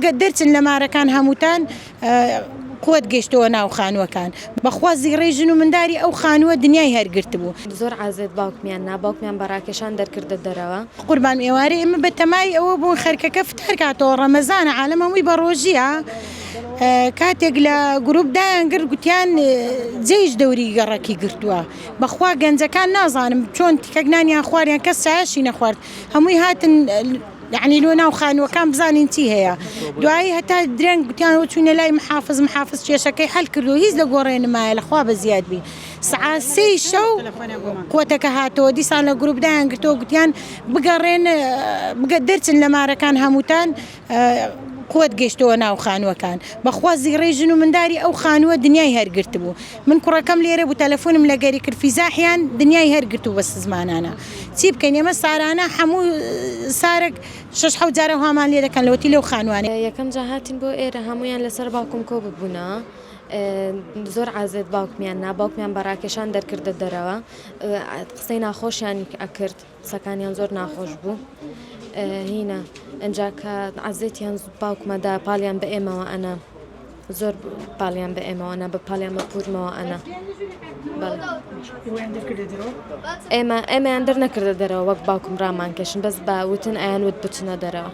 بگە دەرچن لە مارەکان هەمووتان قوت گەشتەوە ناو خانووەکان بەخوا زیڕەی ژن و منداری ئەو خانووە دنیای هەر گرتبوو. زۆر عەزێت باوکمیان نا باوکمیان بە ڕاکێشان دەرکردە دەرەوە. قوربان ئێوارێ ئێمە بە تەمای ئەوە بوون خەرکەکە فتار کاتەوە ڕەمەزانە عالەم هەمووی بە ڕۆژیە کاتێک لە گروپ دایان گرت گوتیان جێیش دەوری گەڕەکی گرتووە بەخوا گەنجەکان نازانم چۆن تیکەک نانیان خواریان کەس چایشی نەخوارد هەمووی هاتن یەعنی لۆ ناو خانووەکان بزانین چی هەیە دوایی هەتا درەنگ گوتیان چوینە لای محافز محافز کێشەکەی حەل کردو هیچ لە گۆڕێ نمایە لە خوا بە زیاد بی سەعات سێی شەو قوتەکە هاتەوە دیسان لە گروپ دایان گرتەوە گوتیان بگەڕێن بگە دەرچن لە مارەکان هەمووتان قوت گەشتەوە ناو خانووەکان بەخوا زیڕەی ژن و منداری ئەو خانووە دنیای هەر گرتبوو من کوڕەکەم لێرە بوو تەلەفۆنم لەگەری کرد فیزاحیان دنیای هەر گرتوو بە سزمانانە چی بکەین ئێمە سارانە حەموو سارەک شەش حەوت جارە هامان لێ دەکەن لەوەتی لەو خانوانەی. یەکەم جا هاتین بۆ ئێرە هەموویان لەسەر باوکم کۆ ببوونەوە زۆر عەزێت باوکمیان نا باوکمیان بە ڕاکێشان دەرکردە دەرەوە قسەی ناخۆشیان ئەکرد قسەکانیان زۆر ناخۆش بوو هینە ئەجا کە عەزێتیان باوکمەدا پاڵیان بە ئێمەوە ئەنا زۆر پاڵیان بە ئێمەوە نا بە پاڵیان بە پورمەوە ئەنا ئێمە ئێمەیان دەرنەکردە دەرەوە وەک باوکم ڕامان کێشن بەس بە وتن ئەیان وت بچنە دەرەوە.